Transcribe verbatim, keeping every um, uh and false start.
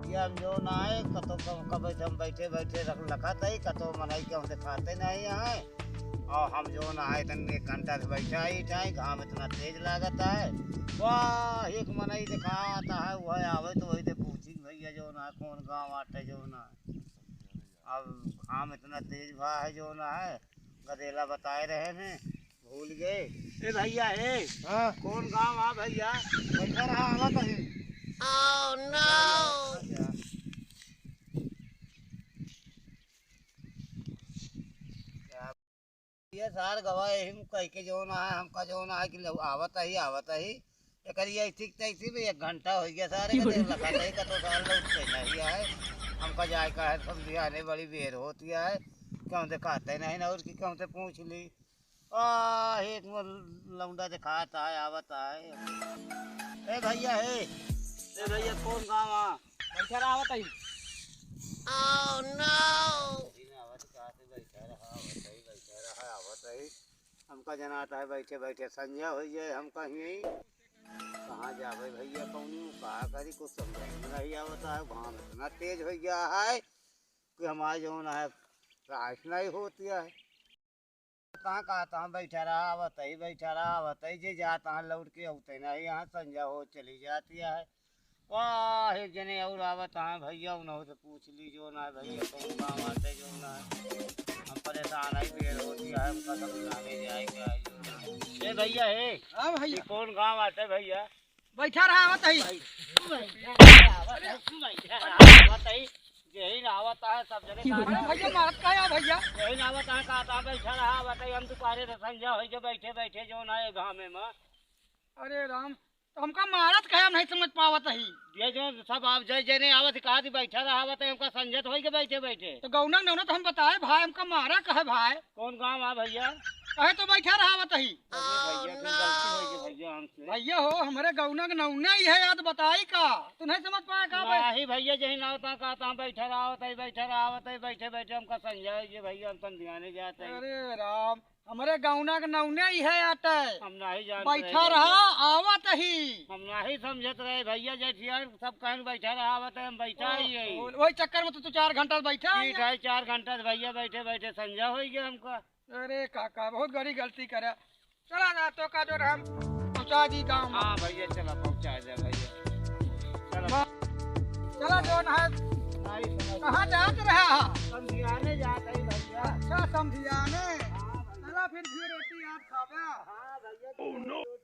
ये हम जौन है, कतो क-, कब से हम बैठे, बैठे रख, लखत है, कतो मनई के हम देखाते नहीं है। और हम जौन है, तन एक घंटा से बैठा ही ठाई, घाम इतना तेज लागत है। वाह, एक मनई देखाता है, वह आवे तो वही से पूछी, "भैया जौन है, कौन गाँव आटे जौन है?" अब घाम इतना तेज भा है जौन है, गदेला बताए रहे हैं, भूल गए। ए भैया, ए, हाँ। कौन गाँव आ भैया? बैठा रहा, आवत है। Oh, no! ये सार गवा यही में कह के जौन है, हमका जौन है कि लौ-, आवत ही, आवत ही। एकर ये ऐसी के तैसी भी एक घंटा हो गया सारे का, देख लगा नहीं का तो सार लौट के नहीं आए। हमका जाए का है, समझियाने बड़ी बेर होती है, क्यों दिखाते नहीं ना, और की क्यों से पूछ ली। आ, एक वो लौंडा दिखाता है, आवत है। ए भैया, हे, ए भैया, कौन गाँव आ? बैठा रहा, आवत ही। Oh, no! दिन आवत कहाँ से बैठा रहा, आवत ही, बैठा रहा, आवत ही। हमका जनाता है बैठे बैठे संझा हो जाए, हम कहीं कहाँ जावे भैया, कौनी का करी, कुछ समझ में नहीं आवता है। घाम इतना तेज हो गया है कि हमारे जौन है, रास नहीं होती है। कहाँ कहता हम बैठा रहा, आवत ही, बैठा रहा, आवत ही, जे जाता है लौट के होते नहीं, यहाँ संझा हो चली जाती है। वाह, एक जने और आवत हैं भैया, उन्हों से पूछ ली जौन है भैया, कौन गाँव आटे जौन है। हम परेशान है, बेर होती है, हमका समझाने जाए क्या है जौन है। ए भैया, हे, हाँ भैया। ये कौन गाँव आटे भैया? बैठा रहा, आवत ही। बैठा रहा, आवत ही, बैठा रहा, आवत ही। यही ना आवत है, सब जने अरे भैया, मारत का है भैया? यही ना आवत है, कहता बैठा रहा, आवत ही। हम दोपहरे से संझा होई के बैठे बैठे जौन है घामे में। अरे राम, तो हमका मारत काहे, हम नहीं समझ पावत ही। ये जो सब आप जय जय नहीं आवत, कहा थी बैठा रहा आवत है, हमका संझा तो होई के बैठे बैठे। तो गौना नौना तो हम बताए भाई, हमका मारा काहे भाई? कौन गाँव आ भैया? कहे तो बैठा रहा आवत ही। अरे भैया, तुम गलती होई गई भैया हमसे। भैया हो, हमरे गौना के नौने ही है, याद बताई का? तू नहीं समझ पाया का भाई? नहीं भैया, यही ना होता, कहता हम बैठा रहा आवत है, बैठा रहा आवत है, बैठे बैठे हमका संझा होई के भैया, हम तन ध्याने जाते हैं। अरे राम, हमरे गौना के नौने ही है आटे। हम नहीं जानत बैठा रहे रहा, भैया। आवत ही। हम नहीं समझत रहे भैया, जेठिया सब कहन बैठा रहा, आवत है, हम बैठा ही है। ओ, वही चक्कर में तो तू चार घंटा बैठा है। ठीक है, चार घंटा से भैया बैठे बैठे संझा होई गया हमका। अरे काका, बहुत बड़ी गलती करे। चला ना, तो का जो हम पहुँचा दी गाँव में। हाँ भैया, चला पहुँचा दे भैया। चला। चला जो ना है। नहीं समझ कहाँ जात रहा? समधियाने जात है भैया। अच्छा, समधियाने। हाँ भैया। चला फिर घी रोटी आप खाबे। हाँ भैया, घी रोटी